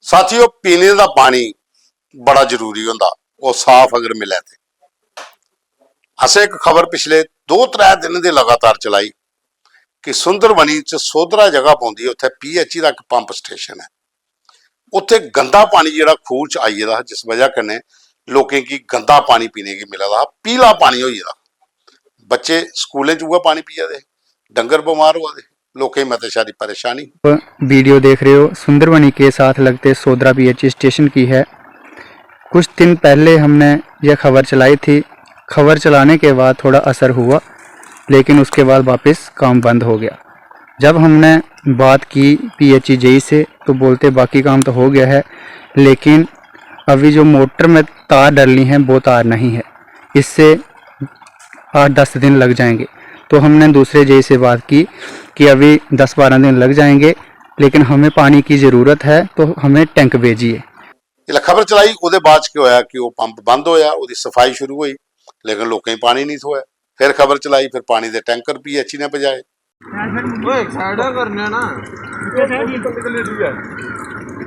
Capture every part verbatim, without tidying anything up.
साथियो, पीने दा पानी बड़ा जरूरी होंदा, ओह् साफ अगर मिलै ते। असें इक खबर पिछले दो त्रै दिन दी लगातार चलाई कि सुंदरबनी च सोधरा जगह पौंदी ऐ, उत्थै पीएचई दा इक पंप स्टेशन ऐ। उत्थै गंदा पानी जेह्ड़ा खूह च आई गेदा हा, जिस बजह कन्नै लोकें गी गंदा पानी पीने गी मिला दा हा, पीला पानी होई गेदा। बच्चे स्कूलें च उ'ऐ पानी पिया दे हे, डंगर बमार होआ दे हे, लोकें गी मते सारी परेशानी। वीडियो देख रहे हो, सुंदरबनी के साथ लगते सोदरा पीएचई स्टेशन की है। कुछ दिन पहले हमने यह खबर चलाई थी। खबर चलाने के बाद थोड़ा असर हुआ, लेकिन उसके बाद वापस काम बंद हो गया। जब हमने बात की पीएचई जेई से, तो बोलते बाकी काम तो हो गया है, लेकिन अभी जो मोटर में तार डलनी है, वो तार नहीं है। इससे आठ दस दिन लग जाएंगे। तो हमने दूसरे जेई से बात की कि अभी दस बारह दिन लग जाएंगे, लेकिन हमें पानी की ज़रूरत है, तो हमें टैंक भेजिए। जिसलै खबर चलाई, ओह्दे बाद च केह् होआ कि ओह् पंप बंद होआ, ओह्दी सफाई शुरू होई, लेकिन लोकें गी पानी नेईं थ्होआ। फिर खबर चलाई, फिर पानी दे टैंकर पीएचई ने पजाए। ओए, साइडां करने ना।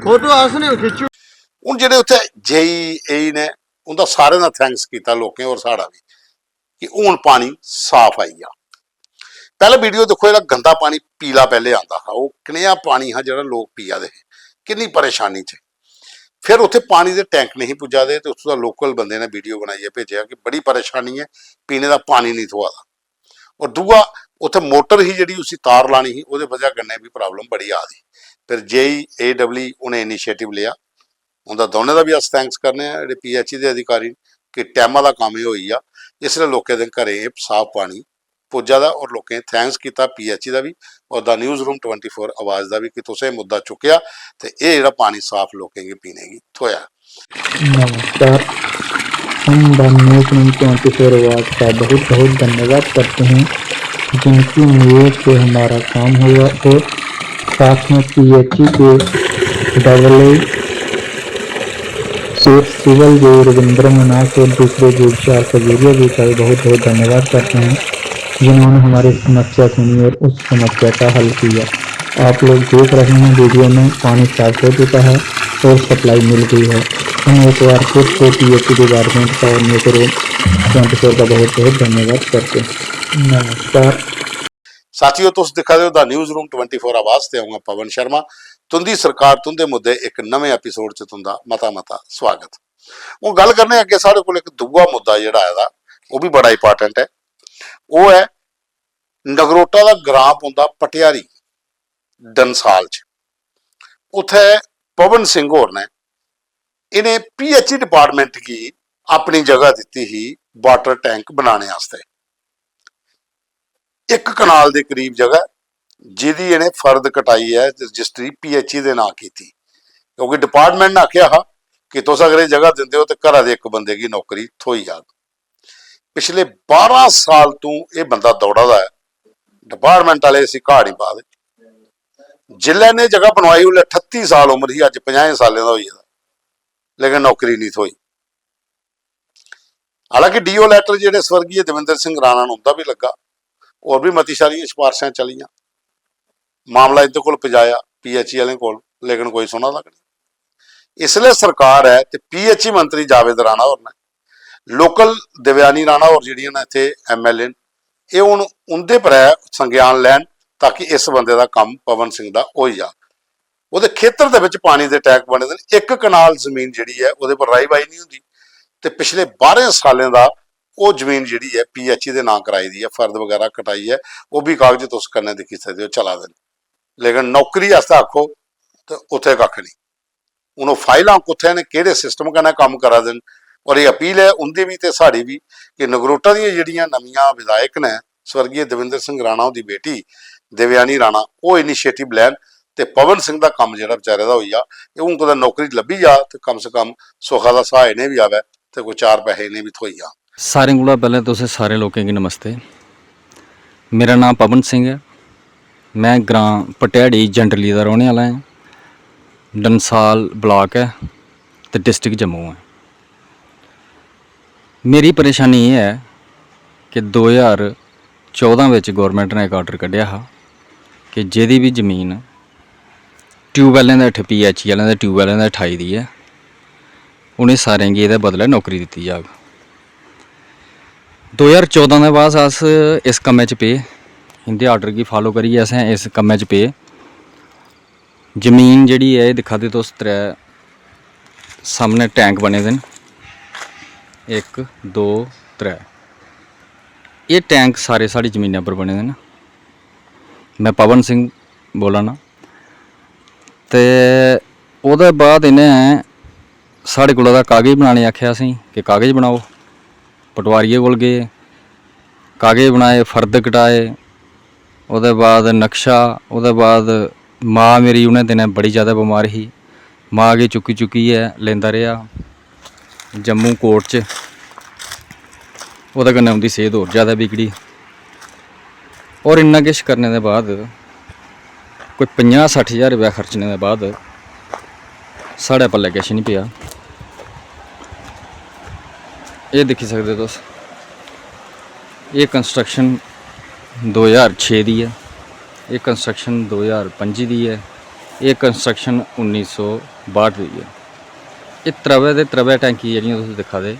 फोटो अस ने खिच्चो। हून जेह्ड़े उत्थै जेई एई ने, उं'दा सारें दा थैंक्स कीता लोकें, और साढ़ा बी, कि हून पानी साफ आई गेआ। पैह्लें वीडियो दिक्खो, जेह्ड़ा गंदा पानी पीला पैह्लें आंदा हा, ओह् कनेहा पानी हा जेह्ड़ा लोक पिया दे हे, किन्नी परेशानी च। फिर उत्थै पानी दे टैंक नेईं पुज्जा दे, ते उत्थूं दा लोकल बंदे ने वीडियो बनाइयै भेजेआ कि बड़ी परेशानी ऐ, पीने दा पानी नेईं थ्होआ दा। और दूआ, उत्थै मोटर ही जेह्ड़ी, उसी तार लानी ही, ओह्दे बजह कन्नै बी प्रॉब्लम बड़ी आ दी। फिर जेई एडब्ल्यू उ'नें इनिशिएटिव लेआ, उं'दा दौनें दा बी अस थैंक्स करने आं जेह्ड़े पीएचई दे अधिकारी न, कि टैमा दा कम्म एह् होई गेआ। इसलै लोकें दे घरें एह् साफ पानी पुज्जा दा, और लोकें थैंक्स कीता पीएचई दा बी और the news room twenty four आवाज दा बी कि तुसें एह् मुद्दा चुक्केआ ते एह् जेह्ड़ा पानी साफ लोकें गी पीने गी थ्होआ। नमस्कार। हम the news room twenty four आवाज का बहुत बहुत धन्यवाद करते हैं, जिनकी मेहर से हमारा काम हुआ और साथ में पीएचई के डबल ए, सिविल जो रविंद्र मनास और दूसरे जो चार खजूरिया भी का भी बहुत बहुत धन्यवाद करते हैं, जिन्होंने हमारी समस्या सुनी और उस समस्या का हल किया। आप लोग देख रहे हैं वीडियो में पानी साफ हो चुका है और सप्लाई मिल गई है। हम एक बार फिर से पीएचई डिपार्टमेंट का और न्यूज़ रूम ट्वेंटी फोर का बहुत बहुत धन्यवाद करते हैं। नमस्कार। साथियो, तुस दिक्खा दे ओ the news room twenty four आवाज ते अ'ऊं आं पवन शर्मा। तुं'दी सरकार, तुं'दे मुद्दे इक नमें एपिसोड च तुं'दा मता मता स्वागत। हून गल्ल करने आं अग्गें, साढ़े कोल इक दूआ मुद्दा जेह्ड़ा आए दा, ओह् बी बड़ा इंपार्टेंट ऐ। ओह् ऐ नगरोटा दा ग्रां पौंदा पटियारी, डंसाल च। उत्थै पवन सिंह होर ने, इ'नें पीएचई डिपार्टमेंट गी अपनी जगह दित्ती ही वाटर टैंक बनाने आस्तै। इक कनाल दे करीब जगह, जेह्दी इ'नें फर्द कटाई ऐ, रजिस्ट्री पीएचई दे नांऽ कीती, क्योंकि डिपार्टमेंट ने आखेआ हा कि तुस अगर एह् जगह दिंदे ओ ते घरा दे इक बंदे गी नौकरी थ्होई जाग। पिछले बारां साल तों एह् बंदा दौड़ा दा ऐ, डिपार्टमेंट आह्ले इसी घाऽ निं पा दे। जिसलै इ'नें जगह बनवाई, उसलै ठत्ती साल उम्र ही, अज्ज पंजाहें सालें दा होई गेदा, लेकिन नौकरी निं थ्होई। हालांकि डीओ लैटर जेह्ड़े स्वर्गीय देवेंद्र सिंह राणा न, उं'दा बी लग्गा, होर बी मती सारियां सिफारशां चलियां, मामला इं'दे कोल पजाया पीएचई आह्लें कोल, लेकिन कोई सुना दा निं। इसलै सरकार ऐ ते पीएचई मंत्री जावेद राणा होर न, लोकल देवयानी राणा होर जेह्ड़ियां न इत्थै एमएलए न, एह् हून उं'दे पर ऐ संज्ञान लैन, ताकि इस बंदे दा कम्म पवन सिंह दा होई जा। ओह्दे खेतर दे बिच पानी दे टैंक बने दे न, इक कनाल जमीन जेह्ड़ी ऐ, ओह्दे पर राही बाही निं होंदी। ते पिछले बारें सालें दा ओह् जमीन जेह्ड़ी ऐ, पीएचई दे नांऽ कराई दी ऐ, फर्द बगैरा कटाई ऐ, ओह् बी कागज तुस कन्नै दिक्खी सकदे ओ, चला दे न। लेकिन नौकरी आस्तै आखो ते उत्थै कक्ख निं। हून ओह् फाइलां कुत्थै न, केह्ड़े सिस्टम कन्नै कम्म करा दे न, और एह् अपील ऐ उं'दी बी ते साढ़ी बी कि नगरोटा दियां जेह्ड़ियां नमियां विधायक न, स्वर्गीय देवेंद्र सिंह राणा हुंदी बेटी देवयानी राणा, ओह् इनिशिएटिव लैन ते पवन सिंह दा कम्म जेह्ड़ा बेचारे दा होई जा। एह् हून कुतै नौकरी लब्भी जा ते कम से कम सुखा दा साह् इ'नें बी आवै ते कोई चार पैहे इ'नें बी थ्होई जान। सारें कोला पैह्लें तुसें सारें लोकें गी नमस्ते। मेरा नांऽ पवन सिंह ऐ। में ग्रांऽ भट्याड़ी जंडली दा रौह्ने आह्ला ऐं। डंसाल ब्लाक ऐ ते डिस्ट्रिक्ट जम्मू ऐ। मेरी परेशानी एह् ऐ कि दो ज्हार चौदां बिच गौरमैंट ने इक आर्डर कड्ढेआ हा कि जेह्दी बी जमीन ट्यूबवैल्लें दे, पी एच ई आह्लें दे ट्यूबवैल्लें दे ठुआई दी ऐ, उ'नें सारें गी एह्दे बदलै नौकरी दित्ती जाग। दो ज्हार चौदां दे बाद अस इस कम्मै च पे, इं'दे आर्डर गी फालो करियै असें इस कम्मै च पे। जमीन जेह्ड़ी ऐ, एह् दिक्खा दे तुस, त्रै सामनै टैंक बने दे न, इक, दो, त्रै। एह् टैंक सारे साढ़ी जमीनै पर बने दे न। में पवन सिंह बोल्ला ना। ते ओह्दे बाद इ'नें साढ़े कोला दा कागज बनाने आखेआ असेंगी कि कागज बनाओ। पटवारिये कोल गे, कागज बनाए, फर्द कटाए, ओह्दे बाद नक्शा, ओह्दे बाद मां मेरी उ'नें दिनें बड़ी जैदा बमार ही, मां गी चुक्की चुक्कियै लेंदा रेहा जम्मू कोर्ट च। ओह्दे कन्नै उं'दी सेह्त होर जैदा बिगड़ी। होर इन्ना किश करने दे बाद, कोई पंजाह् सट्ठ ज्हार रपेआ खर्चने दे बाद साढ़े पल्लै किश निं पेआ। एह् दिक्खी सकदे तुस, एह् कंस्ट्रक्शन दो ज्हार छे दी ऐ, एह् कंस्ट्रक्शन दो ज्हार पंजी दी ऐ, एह् कंस्ट्रक्शन उन्नी सौ बाह्ठ दी ऐ। एह् त्रवै दे त्रवै टैंकी जेह्ड़ियां तुस दिक्खा दे,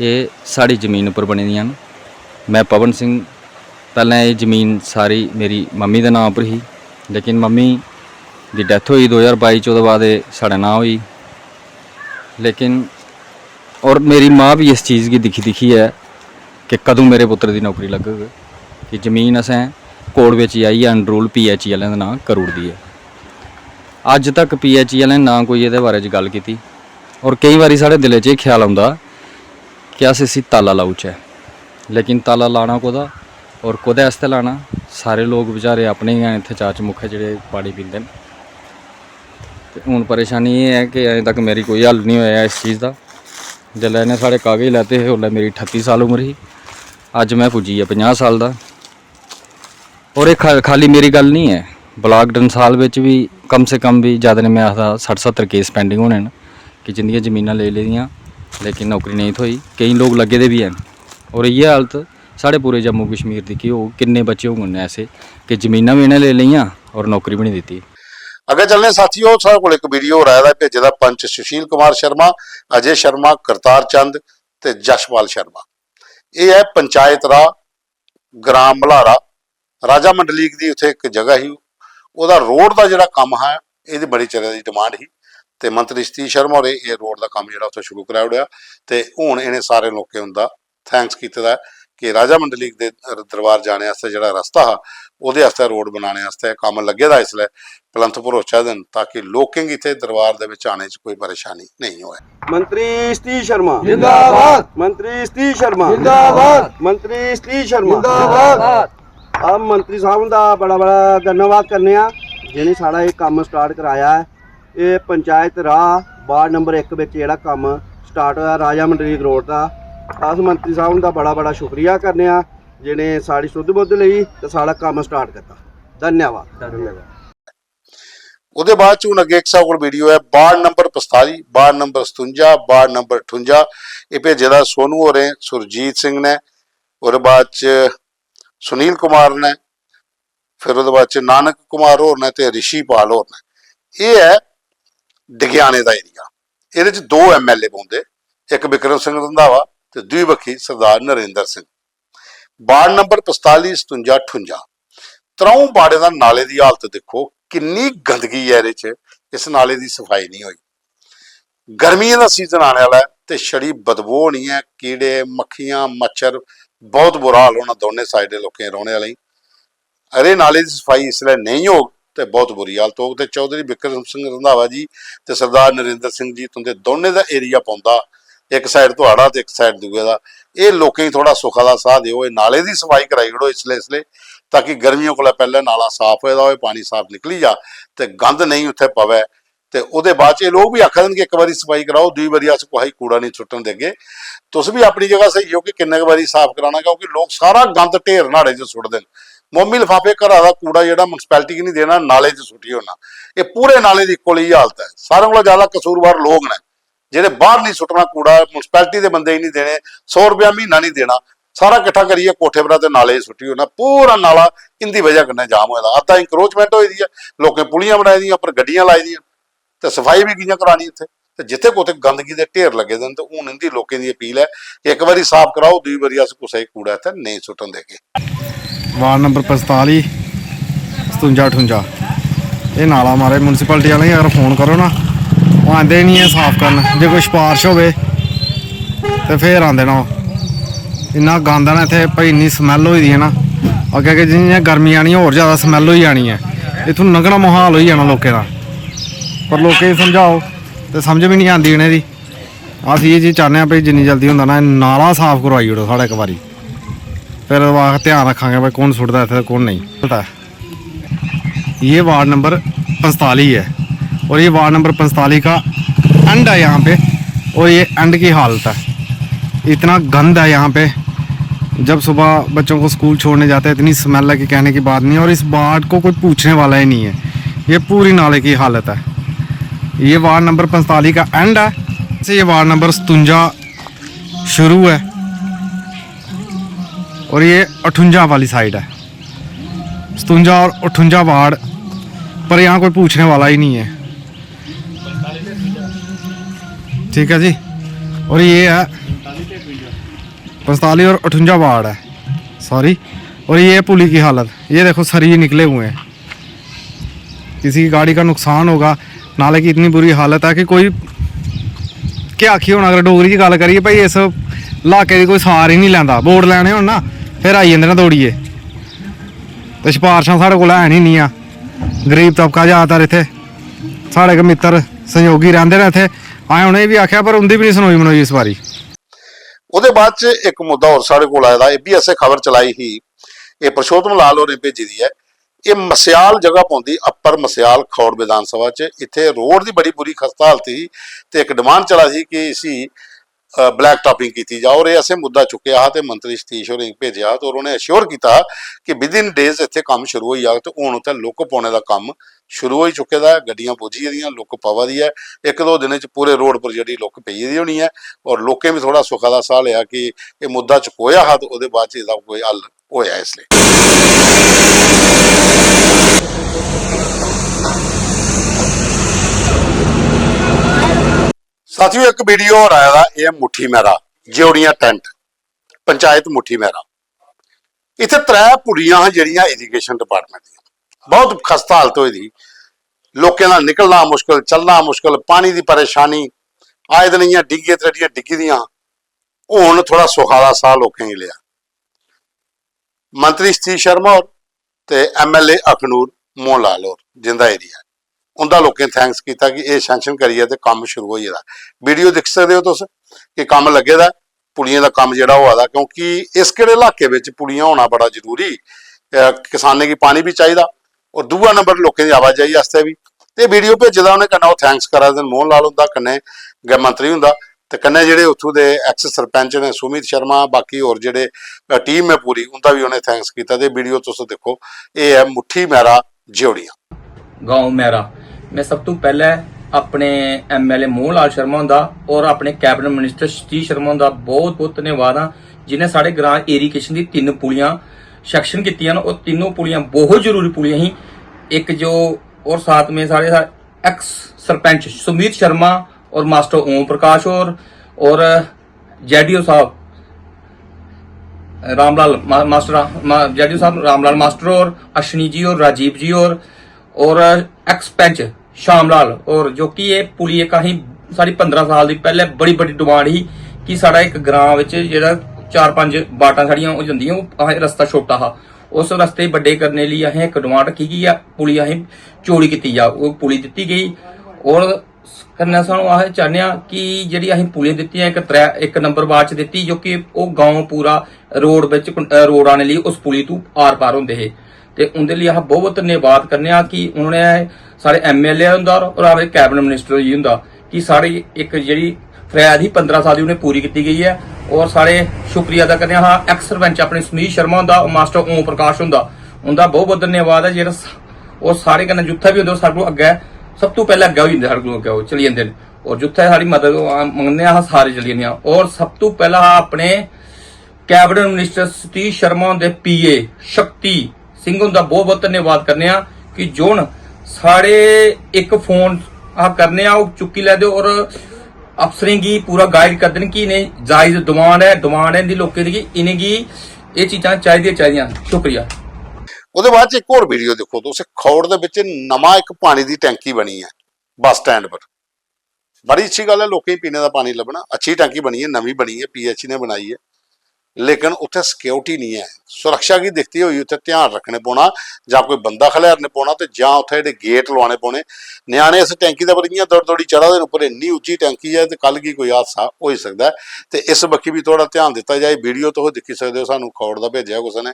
एह् साढ़ी जमीन उप्पर बनी दियां न। में पवन सिंह, पैह्लें एह् जमीन सारी मेरी मम्मी दे नांऽ उप्पर ही, लेकिन मम्मी दी डैथ होई दो ज्हार बाई च, ओह्दे बाद एह् साढ़े नांऽ होई। लेकिन, होर मेरी मां बी इस चीज़ गी दिक्खी दिक्खियै कि कदूं मेरे पुत्तर दी नौकरी लग्गग, कि जमीन असें कोर्ट बिच जाइयै अंडरूल पी एच ई आह्लें दे नांऽ करी ओड़ी दी ऐ। अज्ज तक पी एच ई आह्लें ना कोई एह्दे बारे च गल्ल कीती। होर केईं बारी साढ़े दिलै च एह् ख्याल औंदा कि अस इसी ताला लाई ओड़चै, लेकिन ताला लाना कोह्दा होर कोह्दे आस्तै लाना? सारे लोक बेचारे अपने गै इत्थै चार चमुखै जेह्ड़े पानी पींदे न। ते हून परेशानी एह् ऐ कि अजें तक मेरी कोई हल निं होआ इस चीज़ दा। जेल्लै इ'नें साढ़े कागज लैते हे, उसलै मेरी ठत्ती साल उम्र ही, अज्ज में पुज्जी गेआ पंजाह् साल दा। होर एह् खा-, खाल्ली मेरी गल्ल निं ऐ, ब्लाक डंसाल बिच बी कम से कम बी, जैदा निं में आखदा, सट्ठ सत्तर केस पैंडिंग होने न कि जिं'दियां जमीनां लेई लेदियां, लेकिन नौकरी नेईं थ्होई। केईं लोक लग्गे दे बी हैन। होर इ'यै हालत साढ़े पूरे जम्मू कश्मीर दी केह् होग, किन्ने बच्चे होङन ऐसे कि जमीनां बी इ'नें लेई लेइयां होर नौकरी बी निं दित्ती। अग्गें चलने साथियो, साढ़े कोल इक वीडियो होर आए दा भेजे दा पंच सुशील कुमार शर्मा, अजय शर्मा, करतार चंद ते यशपाल शर्मा। एह् ऐ पंचायत राह, ग्राम मल्हारा, राजा मंडलीक दी उत्थै इक जगह ही, ओह्दा रोड दा जेह्ड़ा कम्म हा, एह्दी बड़ी चिरै दी डिमांड ही ते मंत्री सतीश शर्मा होरें एह् रोड दा कम्म जेह्ड़ा उत्थै शुरू कराई ओड़ेआ ते हून इ'नें सारे लोकें उं'दा थैंक्स कीते दा ऐ कि राजा मंडलीक दे दरबार जाने आस्तै जेह्ड़ा रस्ता हा, ओह्दे आस्तै रोड बनाने आस्तै कम्म लग्गे दा इसलै, प्लंथ भरोचा दे न, ताकि लोकें गी इत्थै दरबार दे बिच आने च कोई परेशानी नेईं होऐ। मंत्री सतीश शर्मा जिंदाबाद। मंत्री सतीश शर्मा जिंदाबाद। मंत्री सतीश शर्मा जिंदाबाद। अस मंत्री साहब हुंदा बड़ा बड़ा धन्नवाद करने आं, जि'नें साढ़ा एह् कम्म स्टार्ट कराया ऐ। एह् पंचायत राह वार्ड नंबर इक बिच जेह्ड़ा कम्म स्टार्ट होआ राजा मंडलीक रोड दा, अस मंत्री साहब हुंदा बड़ा बड़ा शुक्रिया करने आं, जि'नें साढ़ी सुध बुद्ध लेई ते साढ़ा कम्म स्टार्ट कीता। धन्नवाद। धन्नवाद। ओह्दे बाद च हून अग्गें इक साढ़े कोल वीडियो ऐ, वार्ड नंबर पंजताली, वार्ड नंबर सतुंजा, वार्ड नंबर ठुंजा। एह् भेजे दा सोनू होरें, सुरजीत सिंह ने, ओह्दे बाद च सुनील कुमार ने, फिर ओह्दे बाद च नानक कुमार होर ने ते रिशी पाल होर ने। एह् ऐ डगेआने दा एरिया। एह्दे च दो एम एल ए बौंह्दे, इक बिक्रम सिंह रंधावा ते दूई बक्खी सरदार नरेंद्र सिंह। वार्ड नंबर पंजताली, सतुंजा, ठुंजा, त्र'ऊं वार्डें दा नाले दी हालत दिक्खो, किन्नी गंदगी ऐ एह्दे च। इस नाले दी सफाई निं होई। गर्मियें दा सीजन आने आह्ला ऐ ते छड़ी बदबू होनी ऐ, कीड़े, मक्खियां, मच्छर, बहुत बुरा हाल होना दौनें साइडें लोकें रौह्ने आह्लें गी। अरे, नाले दी सफाई इसलै नेईं होग ते बहुत बुरी हालत होग। ते चौधरी बिक्रम सिंह रंधावा जी ते सरदार नरेंद्र सिंह जी, तुं'दे दौनें दा एरिया पौंदा इक साइड थुआढ़ा ते इक साइड दूए दा। एह् लोकें गी थोह्ड़ा सुखा दा साह् देओ, एह् नाले दी सफाई कराई ओड़ो इसलै, इसलै, ताकि गर्मियों कोला पैह्लें नाला साफ होए दा होए, पानी साफ निकली जा ते गंद नेईं उत्थै पवै। ते ओह्दे बाद च एह् लोक बी आखा दे न कि इक बारी सफाई कराओ, दूई बारी अस कुसै गी कूड़ा नेईं सुट्टन देगे। तुस बी अपनी जगह स्हेई ओ कि किन्ने क बारी साफ कराना, क्योंकि लोक सारा गंद ढेर न्हाड़े च सुट्टदे न। मोमी लफाफे घरा दा कूड़ा जेह्ड़ा म्युनिसिपैलिटी गी निं देना, नाले च सुट्टी ओड़ना। एह् पूरे नाले दी इक्को जेही हालत ऐ। सारें कोला जैदा कसूरवार लोक न, जेह्ड़े बाह्र निं सुट्टना कूड़ा, म्युनिसिपैलिटी दे बंदे गी निं देने, सौ रपेआ म्हीना निं देना। सारा किट्ठा करियै कोठे परा ते नाले च सुट्टी ओड़ना। पूरा नाला इंदी बजह कन्नै जाम होए दा, अद्धा इंक्रोचमेंट होई दी ऐ, लोकें पुलियां बनाई दियां, उप्पर गड्डियां लाई दियां, ते सफाई बी कि'यां करानी इत्थै? ते जित्थै कुतै गंदगी दे ढेर लग्गे दे न, ते हून इंदी लोकें दी अपील ऐ कि इक बारी साफ कराओ, दूई बारी अस कुसै गी कूड़ा इत्थै नेईं सुट्टन देगे। वार्ड नंबर पंजताली, सतुंजा ठुंजा, एह् नाला मारे म्युनिसिपैलिटी आह्लें गी अगर फोन करो ना, ओह् आंदे निं ऐ साफ करन। जे कोई सफारश होवे ते फिर आंदे न ओह्। इन्ना गंद ऐ ना इत्थै, भाई, इन्नी स्मैल होई दी ऐ ना, अग्गें अग्गें जि'यां जि'यां गर्मी आनी, होर जैदा स्मैल होई जानी ऐ। इत्थूं लंघना मुहाल होई जाना लोकें दा। पर लोकें गी समझाओ ते समझ बी निं आंदी इ'नें दी। अस इ'यै चीज चाह्न्ने आं भाई, जिन्नी जल्दी होंदा ना, एह् नाला साफ करोआई ओड़ो साढ़ा इक बारी। फिर ओह्दे बाद ध्यान रक्खांगे भाई, कौन सुट्टदा इत्थै ते कौन नेईं। पता ऐ, ये वार्ड नंबर पैंतालीस है और ये वार्ड नंबर पैंतालीस का एंड है यहाँ पे। और ये एंड की हालत है, इतना गंद है यहाँ पे। जब सुबह बच्चों को स्कूल छोड़ने जाते हैं, इतनी स्मेल है कि कहने की बात नहीं है। और इस वार्ड को कोई पूछने वाला ही नहीं है। ये पूरी नाले की हालत है। ये वार्ड नंबर पैंतालीस का एंड है, से ये वार्ड नंबर सतुंजा शुरू है और ये अठुंजा वाली साइड है। सतुंजा और अठुंजा वार्ड, पर यहाँ कोई पूछने वाला ही नहीं है। ठीक है जी, और ये है पैंतालीस और अठुंजा वार्ड है, सॉरी। और ये पुली की हालत, ये देखो, सरिये निकले हुए हैं। किसी की गाड़ी का नुकसान होगा, नाले की इतनी बुरी हालत है कि कोई क्या आखिए। हून अगर डोगरी च गल्ल करिए भाई, इस इलाके दी कोई सार ही नहीं लैंदा। वोट लैने होन ना, फिर आई जंदे न दौड़िए। ते सिफारशां साढ़े कोल हैन ही नहीं आ। गरीब तबका ज्यादातर इत्थै, साढ़े गै मित्तर संयोगी रैंह्दे न इत्थै। असें उ'नेंगी बी आखेआ, पर उं'दी बी नहीं सुनोई मनोई इस बारी। ओह्दे बाद च इक मुद्दा होर साढ़े कोल आए दा, एह् बी असें खबर चलाई ही, एह् पुरुषोत्तम लाल होरें भेजी दी ऐ। एह् मस्याल जगह पौंदी, अप्पर मस्याल, खौड़ विधानसभा च। इत्थै रोड दी बड़ी बुरी खस्ता हालत ही ते इक डिमांड चला दी ही कि इसी ब्लैक टॉपिंग कीती जा। और एह् असें मुद्दा चुक्केआ हा ते मंत्री सतीश होरें गी भेजेआ हा ते उ'नें अश्योर कीता हा कि विद इन डेज इत्थै कम्म शुरू होई जाग ते हून उत्थै लुक्क पौने दा कम्म शुरू होई चुके दा ऐ। गड्डियां पुज्जी गेदियां, लुक्क पवा दी ऐ। इक दो दिनें च पूरे रोड पर जेह्ड़ी लुक्क पेई गेदी होनी ऐ। और लोकें बी थोह्ड़ा सुखा दा साह् लेआ कि एह् मुद्दा चुकोआ हा ते ओह्दे बाद च एह्दा कोई हल होआ इसलै। साथियो, इक वीडियो होर आए दा, एह् मुट्ठी मैरा, ज्योड़ियां टैंट, पंचायत मुट्ठी मैरा। इत्थै त्रै पुलियां हां जेह्ड़ियां इरीगेशन डिपार्टमेंट दियां, बहुत खस्ता हालत होई दी ही। लोकें दा निकलना मुश्कल, चलना मुश्कल, पानी दी परेशानी, आए दिन इ'यां डिग्गियां त्रेडियां डिग्गी दियां। हून थोह्ड़ा सुखा दा साह् लोकें गी लेआ। मंत्री सतीश शर्मा होर ते एमएलए अखनूर मोहन लाल होर, जिंदा एरिया ऐ, उंदा लोकें थैंक्स कीता कि एह् सैंक्शन करियै ते कम्म शुरू होई गेदा। वीडियो दिक्खी सकदे ओ तुस कि कम्म लग्गे दा ऐ, पुलियें दा कम्म जेह्ड़ा होआ दा, क्योंकि इस केह्ड़े इलाके बिच पुलियां होना बड़ा जरूरी। अ, किसानें गी पानी बी चाहिदा और दूआ नंबर लोकें दी आवाजाही आस्तै बी। ते वीडियो भेजे दा उ'नें, कन्नै ओह् थैंक्स करा दे न मोहन लाल हुंदा, कन्नै गै मंत्री हुंदा, ते कन्नै जेह्ड़े उत्थूं दे एक्स सरपंच न सुमित शर्मा, बाकी होर जेह्ड़े, अ, टीम ऐ पूरी, उंदा बी उ'नें थैंक्स कीता। ते वीडियो तुस दिक्खो, एह् ऐ मुट्ठी मैरा ज्योड़ियां। गांव मैरा। मैं सब तों पैह्ले अपने एमएलए मोहन लाल शर्मा हुंदा और अपने कैबिनेट मिनिस्टर सतीश शर्मा हुंदा बहुत बहुत धन्यवाद आं, जिन्हें साढ़े ग्रां इरीगेशन दी तिन्न पुलियां सैंक्शन कीतियां न। ओह् तिन्नों पुलियां बहुत जरूरी पुलियां ही। इक जो और साथ में साढ़े सा-, एक्स सरपंच सुमित शर्मा और मास्टर ओम प्रकाश और, और जेडीओ साहब रामलाल मा-, मास्टर, मा-, जेडीओ साहब रामलाल मास्टर और अश्विनी जी और राजीव जी और, और एक्स पंच श्यामलाल और जो कि ये पुली इक अहीं साढ़ी पंदरां साल दी पैह्ले बड़ी बड्डी डिमांड ही कि साढ़ा इक ग्रां बिच जेह्ड़ा चार पंज बाटां साढ़ियां होई जंदियां, ओह् असें रस्ता छोटा हा, उस रस्ते गी बड्डे करने लेई असें इक डिमांड रक्खी कि एह् पुली असें चौड़ी कीती जा। ओह् पुली दित्ती गेई और कन्नै सानूं अस चाह्न्ने आं कि जेह्ड़ी असें पुलियां दित्तियां, इक त्रै, इक नंबर वार्ड च दित्ती, जो कि ओह् गांव पूरा रोड बिच, अ, रोड आने लेई उस पुली तों आर पार होंदे हे। ते उं'दे लेई अस बहुत बहुत धन्यवाद करने आं कि उ'नें साढ़े एमएलए हुंदा और साढ़े कैबिनेट मिनिस्टर जी हुंदा कि साढ़ी इक जेह्ड़ी फरियाद ही पंदरां साल दी, उ'नें पूरी कीती गेई ऐ। और साढ़े शुक्रिया अदा करने आं एक्स सरपंच अपने सुनील शर्मा हुंदा और मास्टर ओम प्रकाश हुंदा, उं'दा बहुत बहुत धन्यवाद ऐ जेह्ड़ा स-, ओह् साढ़े कन्नै जित्थै बी होंदे, ओह् साढ़े कोला अग्गें, सब तों पैह्लें अग्गें होई जंदे, साढ़े कोला अग्गें ओह् चली जंदे न। और जित्थै साढ़ी मदद मंगने आं, अस सारे चली जन्ने आं। और सब तों पैह्लें अस अपने कैबिनेट मिनिस्टर सतीश शर्मा हुंदे पीए शक्ति सिंह हुंदा बहुत बहुत धन्यवाद करने आं कि जो न साढ़े इक फोन अस करने आं, ओह् चुक्की लैदे और अफसरें गी पूरा गाइड करदे न कि इ'नें जायज डिमांड ऐ, डिमांड ऐ इं'दी लोकें दी कि इ'नेंगी एह् चीजां चाहिदियां चाहिदियां। शुक्रिया। ओह्दे बाद च इक होर वीडियो दिक्खो तुस, खौड़ दे बिच नमां इक पानी दी टैंकी बनी ऐ बस स्टैंड पर। बड़ी अच्छी गल्ल ऐ, लोकें गी पीने दा पानी लब्भना। अच्छी टैंकी बनी ऐ, नमीं बनी ऐ, पीएचई ने बनाई ऐ, लेकिन उत्थै सिक्योरिटी निं ऐ। सुरक्षा गी दिखदे होई उत्थै ध्यान रक्खने पौना, जां कोई बंदा खलैरने पौना ते जां उत्थै जेह्ड़े गेट लोआने पौने। ञ्याणे इस टैंकी दे पर इ'यां दौड़ी दौड़ी चढ़ा दे न उप्पर, इन्नी उच्ची टैंकी ऐ ते कल गी कोई हादसा होई सकदा ऐ। ते इस बक्खी बी थोह्ड़ा ध्यान दित्ता जाए। वीडियो तुस दिक्खी सकदे ओ, सानूं खौड़ दा भेजेआ कुसै ने।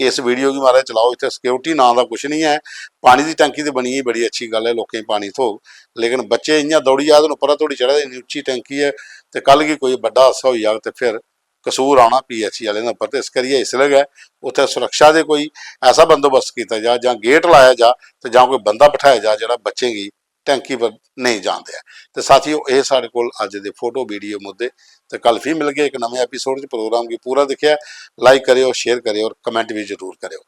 इस वीडियो गी महाराज चलाओ, इत्थै सिक्योरिटी नांऽ दा कुछ निं ऐ। पानी दी टैंकी ते बनी गेई, बड़ी अच्छी गल्ल ऐ, लोकें गी पानी थ्होग, लेकिन बच्चे इ'यां दौड़ी जा दे न, उप्परा धोड़ी चढ़ा दे, इन्नी उच्ची टैंकी ऐ, ते कल गी कोई बड्डा हादसा होई जाग ते फिर कसूर औना पीएचई आह्लें दे उप्पर। ते इस करियै इसलै गै उत्थै सुरक्षा दे कोई ऐसा बंदोबस्त कीता जा, जां गेट लाया जा ते जां कोई बंदा बठाया जा जेह्ड़ा बच्चें गी टैंकी पर नेईं जान देऐ। ते साथियो, एह् साढ़े कोल अज्ज दे फोटो, वीडियो, मुद्दे। ते कल फ्ही मिलगे इक नमें एपिसोड च। प्रोग्राम गी पूरा दिक्खेआ, लाइक करेओ, शेयर करेओ और कमेंट बी जरूर करेओ।